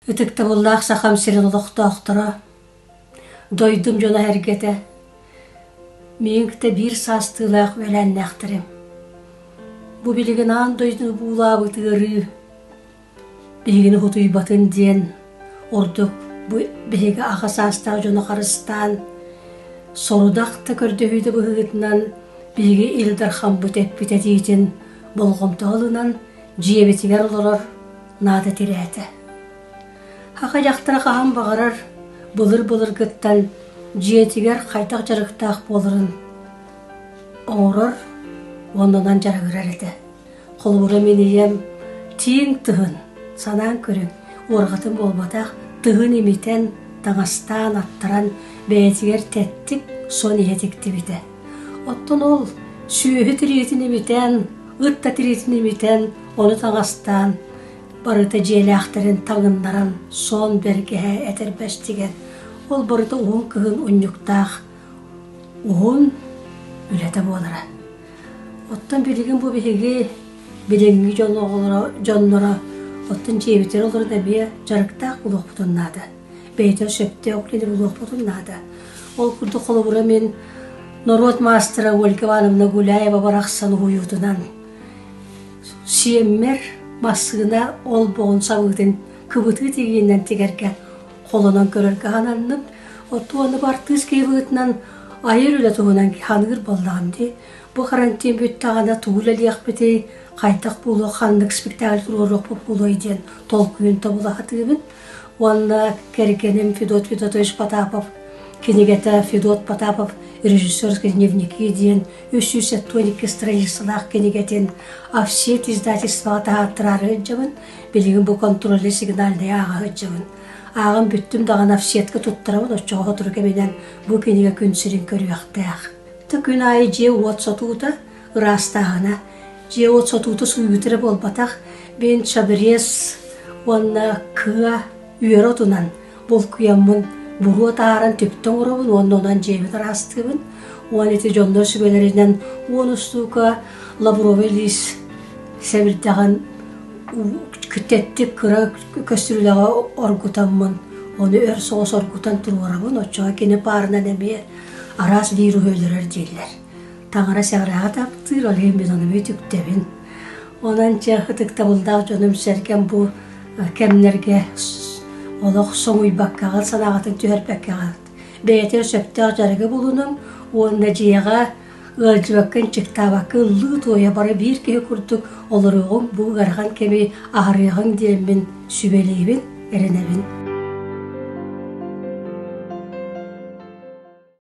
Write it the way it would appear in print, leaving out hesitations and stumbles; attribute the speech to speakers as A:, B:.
A: Ытыктабыллаах Сахам сирин олохтоохторо, дойдум дьоно-сэргэтэ, миигин кытта биир саастыылаах үөлээннээхтэрим. Бу билигин аан дойдуну буулаабыт ыарыы биһигини утуйбатын диэн ордук бу биһиги аҕа саастаах дьону харыстаан, сорудах да көрдөһүү да быһыытынан биһиги Ил Дархаммыт эппит этиитин болҕомтоҕо ылынан дьиэбитигэр олорор наада тирээтэ. Саха дьахтара хаһан баҕарар былыр-былыргыттан дьиэтигэр хайдах дьарыктаах буоларын оҥорор уонна дьарыгырар этэ. Холобура мин ийэм тииҥ тыһын, санаан көрүҥ, уорҕатын буолбатах, тыһын имитэн, таҥастаан, аттаран бэйэтигэр тэттик сон иһэ тиктибитэ. Оттон ол сүөһү тириитин имитэн, ыт да тириитин имитэн, ону таҥастаан, барыта дьиэлээхтэрин таҥыннаран, сон бэргэһэ этэрбэс тигэн, ол барыта уһун кыһын унньуктаах уһун үлэтэ буолара. Оттон билигин бу биһиги билиҥҥи дьон оҕолоро, дьонноро оттон дьиэбитигэр олорон эмиэ дьарыктаах буолуохпутун наада. Бэйэтэ сөптөөх үлэни булуохпутун наада. Ол курдук холобура мин норуот маастара Ольга Ивановна Гуляева барахсан уһуйуутунан сиэммэр массыына олбоҕун сабыытын кыбытыы тигиинэн тигэргэ холонон көрөргө сананным. Оттон бу артыыс киһи быһыытынан айар үлэ туһунан саныыр буоллаҕым дии. Бу карантин бүттэҕинэ тугу үлэлиэхпитий, хайдах буолуо, ханнык спектакль туруоруохпут буолуой диэн толкуйун тобула сатыыбын. Уонна кэргэним Федот Федотович Потапов кинигэтэ Федот Потапов режиссерские дневники диэн 372 страницалаах кинигэтин Офсет издательствоҕа таһааттараары сылдьабын. Билигин бу контрольнай сигнальнай ааҕа сылдьабын. Ааҕан бүттүм даҕаны офсетка туттарабын, оччоҕо сотору кэминэн бу кинигэ күн сирин көрүөхтээх. Күн аайы дьиэ-уот сотуута, ыраастааһына. Дьиэ-уот сотуута сууйуута эрэ буолбатах, мин чабырез уонна кыа үөрэ отунан булкуйаммын буруо таһааран түптэ оҥоробун уонна онон дьиэбин ыраастыыбын. Уон ити дьоннор сүбэлэринэн 10 устуука лавровый лиис сэбирдэҕин тэттик кыра көстүрүүлэҕэ оргутаммын, ону өр соҕус оргутан туруорабын, оччоҕо кини паарынан эмиэ араас вируһу өлөрөр дииллэр. Таҥара сэҕирэҕэ таптыыр, ол иһин мин ону үтүктэбин. Онон чэ ытыктабыллаах дьонум-сэргэм бу кэмнэргэ олох соҥуйбаккаҕыт, санааҕытын түһэрбэккэҕит бэйэтигэр сөптөөх дьарыгы булунуҥ уонна дьиэҕэ ыалдьыбакка, ынчыктаабакка ыллыы-туойа бары биир киһи курдук олоруоҕуҥ, бу ыарахан кэми аһарыаҕыҥ диэммин сүбэлиибин, эрэнэбин.